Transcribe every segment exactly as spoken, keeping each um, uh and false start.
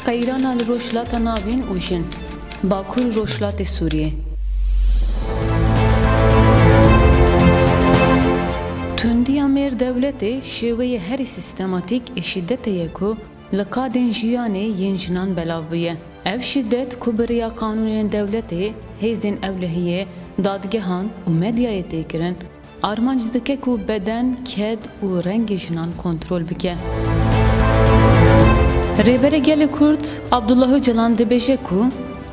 Qeyrana li Rojhilata Navîn û jin. Bakur û Rojhilatê Sûriyê. Tundiya mêr dewletê şêweyê herî sîstematîk ê şîdetê ye ku li qadên jiyanê yên jinan belav bûye. Ev şîdet ku bi riya qanûnên dewletê, hêzên ewlehiyê, dadgehan û medyayê tê kirin, armanc dike ku beden, ked û rengê jinan kontrol bike. Rêberê Gelê Kurd Abdullah Ocalan dibêje ku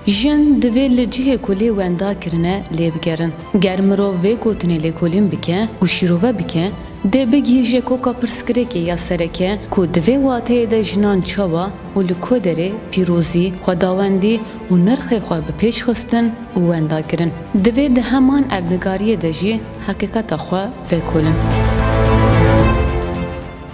jin divê li cihê ku lê wenda kirine lê bigerin. Ger mirov vê gotinê lêkolîn bike û şîrove bike, dê bigihîje koka pirsgirêkê ya sereke ku di vê wateyê de jinan çawa û li ku derê pîrozî, xwedawendî û nirxê xwe bi pêş xistin û wenda kirin. Divê di heman erdnigariyê de jî heqîqeta xwe vekolin.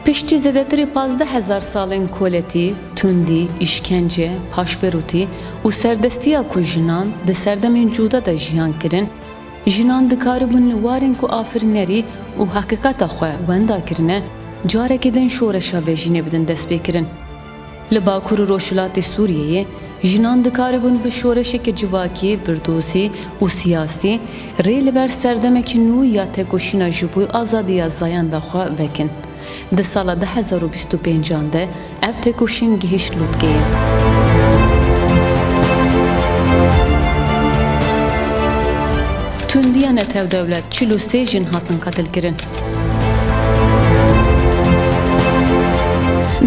Piştî zêdetirî pazdeh hezar salên koletî, tundî, îşkence, paşverûtî û serdestiya ku jinan di serdemên cuda de jiyan kirin, jinan dikaribûn li warên ku afirînerî û heqîqeta xwe wenda kirine, carekê din şoreşa vejînê bidin destpêkirin. Li Bakur û Rojhilatê Sûriyeyê jinan dikaribûn bi şoreşeke civakî, birdozî û siyasî rê li ber serdemekî nû ya têkoşîna ji bo azadiya zayenda xwe vekin. Di sala du hezar û bîst û pêncan de ev têkoşîn gihişt lûtkeyê. Tundiya netewdewlet, çil û sê jin hatin qetilkirin.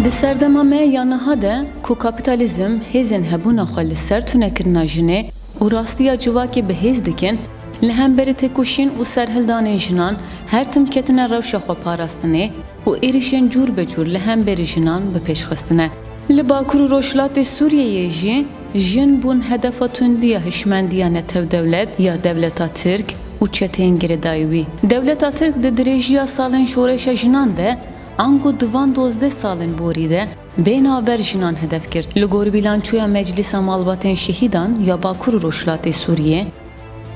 Di serdema me ya niha de ku kapîtalîzm hêzên hebûna xwe li ser tunekirina jinê û rastiya civakê bi hêz dikin, li hemberî têkoşîn û serhildanên jinan her tim ketine rewşa xweparastinê û êrişên cûr be cûr li hemberî jinan bi pêş xistine. Li Bakur û Rojhilatê Sûriyeyê jî jin bûn hedefa tundiya hişmendiya netewdewlet ya dewleta Tirk û çeteyên girêdayî wî. Dewleta Tirk di dirêjiya salên şoreşa jinan de ango di van dozdeh salên borî de bê navber jinan hedef girt. Li gor bîlançoya Meclisa Malbatên Şehîdan ya Bakur û Rojhilatê Sûriyê,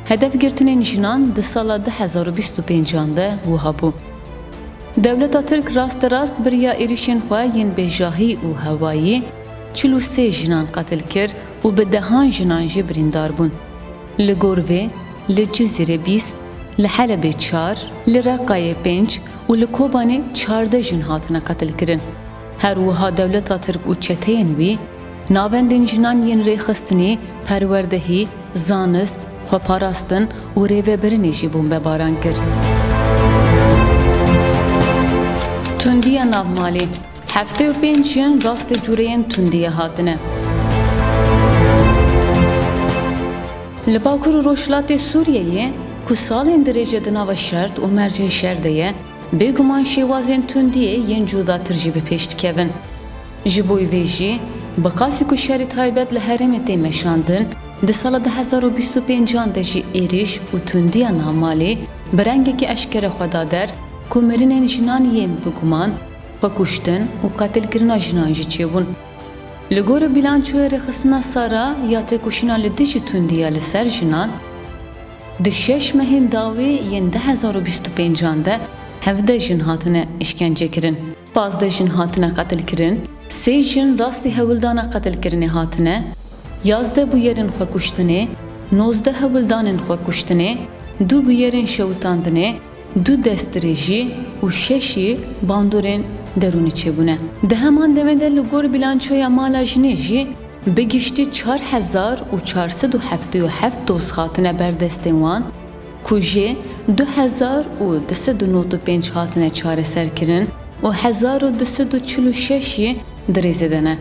hedefgirtinên jinan di sala du hezar û bîst û pêncan de wiha bû. Dewleta Tirk rasterast bi riya êrişên xwe yên bêjahî û hewayî çil û sê jinan qetil kir û bi dehan jinan jî birîndar bûn. Li gor vê, li Cizîrê bîst, li Helebê çar, li Reqayê pênc û li Kobanê çardeh jin hatine qetilkirin. Her wiha dewleta Tirk û çeteyên wî navendên jinan yên rêxistinî, perwerdehî, zanist, xweparastin û rêvebirinê jî bombebaran kir. Tundiya navmalî. Heftê û pênc jin rastê cûreyên tundiyê hatine. Li Bakur û Rojhilatê Sûriyeyê ku salên dirêj e di nava şert û mercên şer de ye, bêguman şêwazên tundiyê yên cudatir jî bi pêş dikevin. Ji bo vê jî, bi qasî ku şerê taybet li herêmê tê meşandin, di sala du hezar û bîst û pêncan de jî êrîş û tundiya navmalî bi rengekî eşkere xwe da der ku mirinên jinan yên biguman, xwekuştin û qetilkirina jinan jî çêbûn. Li gorî bîlançoya Rêxistina Sara ya têkoşîna li dijî tundiya li ser jinan, di şeş mehên dawî yên du hezar û bîst û pêncan de hevdeh jin hatine îşkencekirin, pazdeh jin hatine qetilkirin, sê jin rastî hewldana qetilkirinê hatine, yazdeh bûyerên xwekuştinê, nozdeh hewldanên xwekuştinê, du bûyerên şewitandinê, du destdirêjî û şeşî bandorên derûnî çêbûne. Di heman demê de li gor bîlançoya mala jinê jî bi giştî çar hezar û çar sed û heftê û heft doz hatine ber destên wan, ku jê du hezar û du sed û nod û pênc hatine çareserkirin û hezar û du sed û çil û şeş jî di rêzê de ne.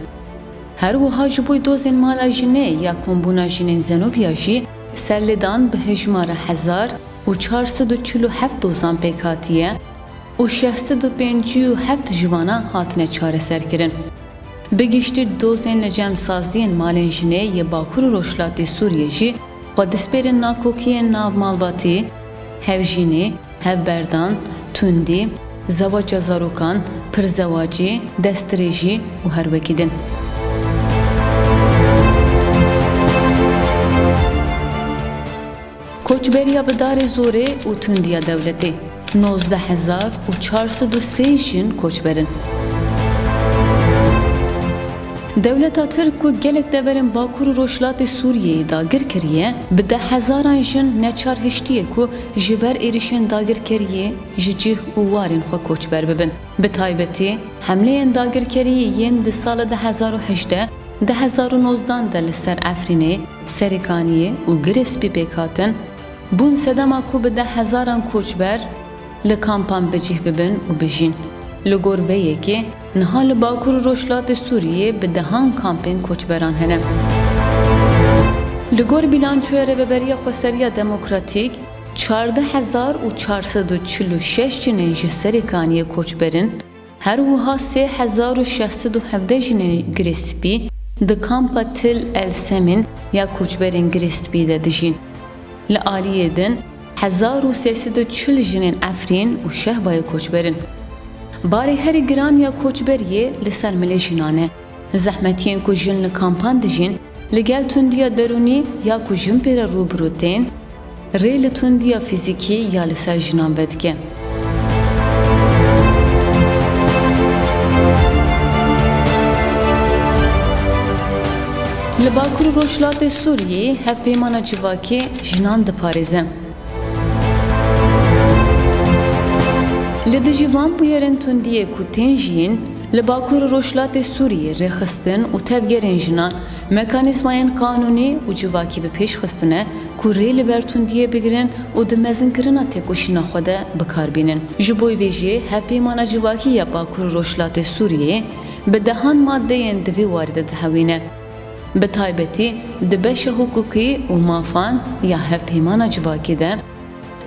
Her wiha ji bo dozên mala jinê ya Kombûna Jinên Zenobya jî serlêdan bi hejmara hezar û çar sed û çil û heft dozan pêk hatiye û şeş sed û pêncî û heft ji vana hatine çareserkirin. Bi giştî dozên li cem saziyên malên jinê yê Bakur û Rojhilatê Sûriyê jî xwe dispêrin nakokiyên nav malbatî, hevjînî, hevberdan, tundî, zewaca zarokan, pirzewacî, destdirêjî û her wekî din. Koçberiya bi darê zorê û tundiya dewletê, nozdeh hezar û çar sed û sê jin koçber in. Dewleta Tirk ku gelek deverên Bakur û Rojhilatê Sûriyeyê dagir kiriye, bi deh hezaran jin neçar hiştiye ku ji ber êrişên dagirkeriyê ji cih û warên xwe koçber bibin. Bi taybetî, hemleyên dagirkeriyê yên di sala du hezar û hejdeh, du hezar û nozdan de li ser Efrînê, Serêkaniyê û Girê Spî pêk hatin, bûn sedema ku bi deh hezaran koçber li kampan bi cih bibin û bijîn. Li gor vê yekê, niha li Bakur û Rojhilatê Sûriyê bi dehan kampên koçberan hene. Li gor bîlançoya Rêveberiya Xweseriya Demokratîk, çardeh hezar û çar sed û çil û şeş jinên ji Serêkaniyê koçber in, her wiha sê hezar û şeş sed û hevdeh jinên Girê Spî di kampa Til El Semîn ya koçberên Girê Spî de dijîn. Li aliyê din, hezar û sê sed û çil jinên Efrîn û Şehbayê koçber in. Barê herî giran ya koçberiyê li ser milê jinan e. Zehmetiyên ku jin li kampan dijîn, li gel tundiya derûnî ya ku jin pê re rû bi rû tên, rê li tundiya fîzîkî ya li ser jinan vedike. Li Bakur û Rojhilatê Sûriyê hevpeymana civakê jinan diparêze. Li dijî van bûyerên tundiyê ku tên jiyîn, li Bakur û Rojhilatê Sûriyê rêxistin û tevgerên jinan mekanîzmayên qanûnî û civakî bi pêş xistine ku rê li ber tundiyê bigirin û di mezinkirina têkoşîna xwe de bi kar bînin. Ji bo vê jî Hevpeymana Civakî ya Bakur û Rojhilatê Sûriyê bi dehan maddeyên di vî warî de dihewîne. Bi taybetî di beşa hiqûqî û mafan ya hevpeymana civakî de,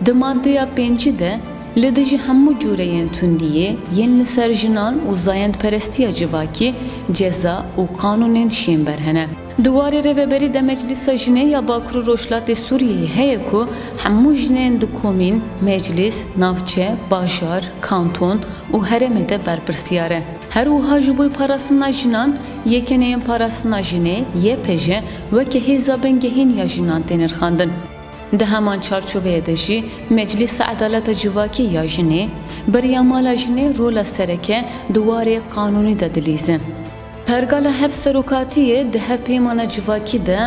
di maddeya pêncî de li dijî hemû cûreyên tundiyê yên li ser jinan û zayendperestiya civakî ceza û qanûnên şênber hene. Di warê rêveberî de Meclîsa Jinê ya Bakur û Rojhilatê Sûriyeyê heye ku hemû jinên di komîn, meclîs, navçe, bajar, kanton û herêmê de berpirsiyar e. Her wiha ji bo parastina jinan, Yekeneyên Parastina Jinê, Y P J, weke hêza bingehîn ya jinan tê nirxandin. Di heman çarçoveyê de jî Meclîsa Edaleta Civakî ya Jinê, bi riya mala jinê rola sereke di warê qanûnî de dilîze. Pergala hevserokatiyê di hevpeymana civakî de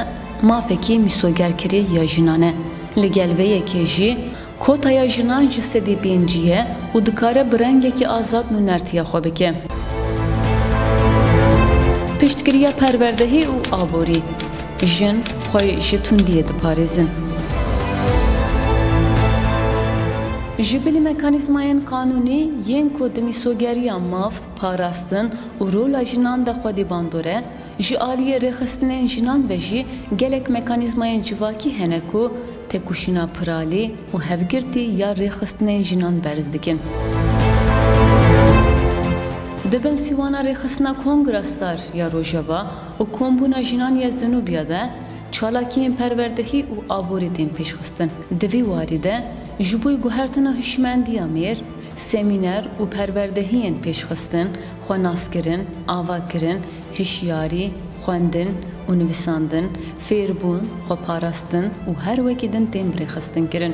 mafekî mîsogerkirî ya jinan e. Li gel vê yekê jî, kotaya jinan ji sedî pêncî ye û dikare bi rengekî azad nûnertiya xwe bike. Piştgiriya perwerdehî û aborî. Jin xwe ji tundiyê diparêzin. Ji bilî mekanîzmayên qanûnî yên ku di mîsogeriya maf, parastin û rola jinan de xwedî bandor e, ji aliyê rêxistinên jinan ve jî gelek mekanîzmayên civakî hene ku têkoşîna piralî û hevgirtî ya rêxistinên jinan berz dikin. Di bin sîwana Rêxistina Kongra Star ya Rojava û Kombûna Jinan ya Zenûbiya de çalakiyên perwerdehî û aborî tên pêşxistin. Di vî warî de ji bo guhertina hişmendiya mêr, semîner û perwerdehiyên pêşxistin, xwenaskirin, avakirin, hişyarî, xwendin û nivîsandin, fêrbûn, xweparastin û her wekî din tên birêxistinkirin.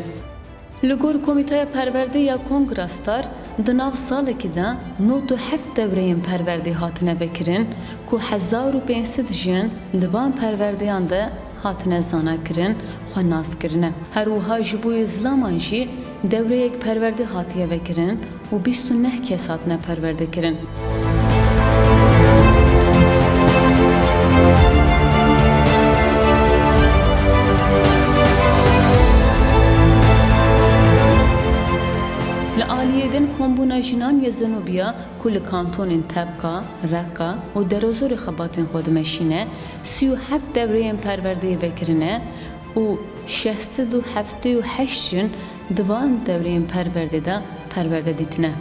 Li gor Komîteya Perwerdê ya Kongra Star, di nav salekî de nod û heft dewreyên perwerdê hatine vekirin ku hezar û pênc sed jin di van perwerdeyan de hatine zanakirin, xwenaskirine. Her wiha ji bo zilaman jî dewreyek perwerdê hatiye vekirin û bîst û neh kes hatine perwerdekirin. Li aliyê din Kombûna Jinan ya Zenûbiya ku li kantonên Tebqa, Reqa û Derozorê xebatên xwe dimeşîne, sî û heft dewreyên perwerdeyê vekirine û şeş sed û heftê û heşt jin di van dewreyên perwerdê de perwerde dîtine.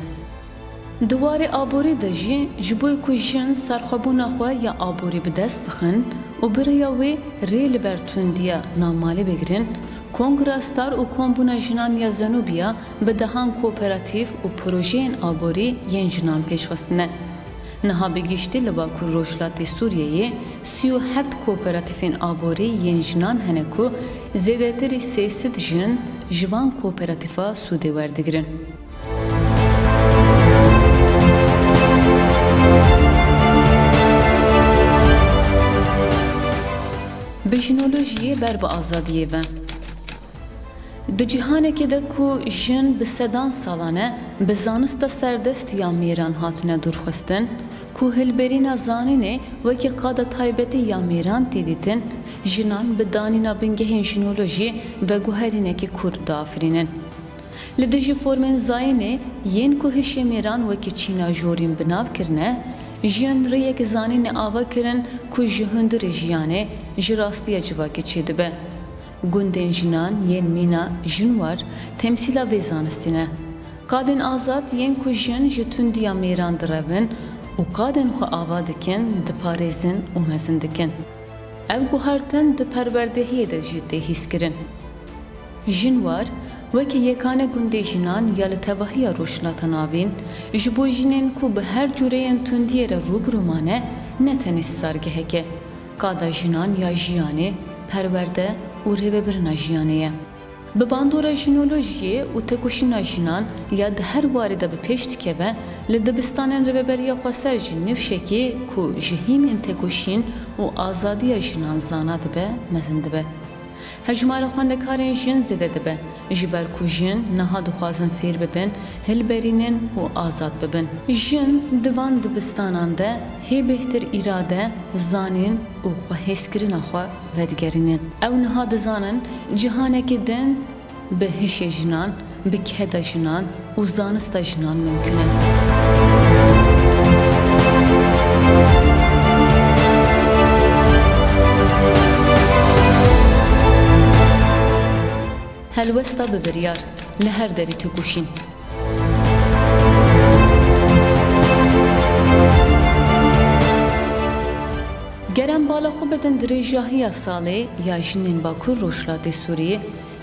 Di warê aborî de jî ji bo ku jin serxwebûna xwe ya aborî bi dest bixin û bi rêya wê rê li ber tundiya navmalî bigirin, Kongra Star û Kombûna Jinan ya Zenûbiya bi dehan kooperatîf û projeyên aborî yên jinan pêş xistine. Niha bi giştî li Bakur Rojhilatê Sûriyeyê sî û heft kooperatîfên aborî yên jinan hene ku zêdetirî sê sed jin ji van kooperatîfa sûdê werdigirin. Jinolojiyê ber bi azadiyê ve. Di cîhanekê de ku jin bi sedan salan e bi zanista serdest ya mêran hatine dûrxistin, ku hilberîna zanînê wekî qada taybetî ya mêran tê dîtin, jinan bi danîna bingehên jinolojiyê veguherînekî kûr diafirînin. Li dijî formên zayînê yên ku hişê mêran wekî çîna jorîn bi nav kirine, jin rêyek zanînê ava kirin ku ji hundirê jiyanê, ji rastiya civakê çêdibe. Gundên jinan yên mîna Jinwar temsîla vê zanistî ne. Qadên azad yên ku jin ji tundiya mêran direvin û qadên xwe ava dikin, diparêzin û mezin dikin. Ev guhertin di perwerdehiyê de jî tê hîskirin. Jinwar weke yekane gundê jinan ya li tevahiya Rojhilata Navîn, ji bo jinên ku bi her cûreyên tundiyê re rû bi rû mane, ne tenê stargehek e. Qada jinan ya jiyanê, perwerde û rêvebirina jiyanê ye. Bi bandora jinolojiyê û têkoşîna jinan ya di her warê de bi pêş dikeve, li dibistanên Rêveberiya Xweser jî nifşekê ku ji hîmên têkoşîn û azadiya jinan zana dibe, mezin dibe. Hejmara xwendekarên jin zêde dibe, ji ber ku jin niha dixwazin fêr bibin, hilberînin û azad bibin. Jin di van dibistanan de hê bêhtir îrade, zanîn û xwehêzkirina xwe vedigerînin. Ew niha dizanin cihanekî din bi hişê jinan, bi keda jinan û zanista jinan mimkun e. Helwesta bi biryar li her derî têkoşîn. Ger em bala xwe bidin dirêjahiya salê ya jinên Bakur Rojhilatê Sûriyê,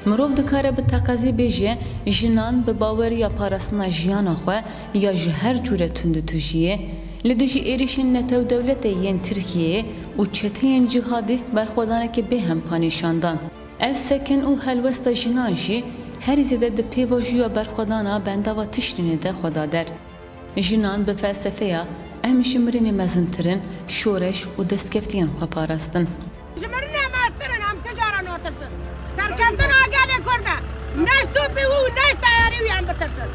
mirov dikare bi teqezî bêje, jinan bi baweriya parastina jiyana xwe ya ji her cûre tunditûjiyê, li dijî êrişên netewdewletê yên Tirkiyeyê û çeteyên cihadîst berxwedaneke bêhempa nîşan dan. Ev sekin û helwesta jinan jî herî zêde di pêvajoya berxwedana bendava Tişrînê de xwe da der. Jinan bi felsefeya "Em ji mirinê mezintir in", şoreş û destkeftiyên xwe parastin. Ji mirinê mestir in, em tu cara natirsin. Serkeftina gelê Kurd e. Ne ji topê wî û ne ji teyarê wî em bitirsin.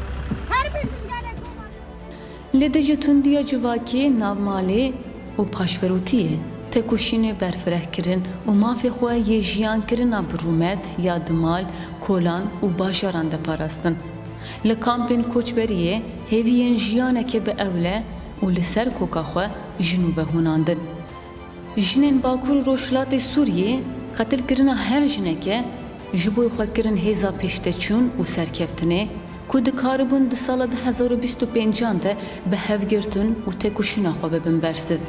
Her bîr ji gelê Kurd e. Li dijî tundiya civakî, navmalê û paşverotiyê, têkoşînê berfirehkirin û mafê xwe yê jiyankirina bi rûmet ya di mal, kolan û bajaran de parastin. Li kampên koçberiyê hêviyên jiyaneke bi ewle û li ser koka xwe ji nû ve hûnandin. Jinên Bakur û Rojhilatê Sûriyê qetilkirina her jineke ji bo xwekirin hêza pêşdeçûn û serkeftinê ku dikaribûn di sala du hezar û bîst û pêncan de bi hevgirtin û têkoşîna xwe bibin bersiv.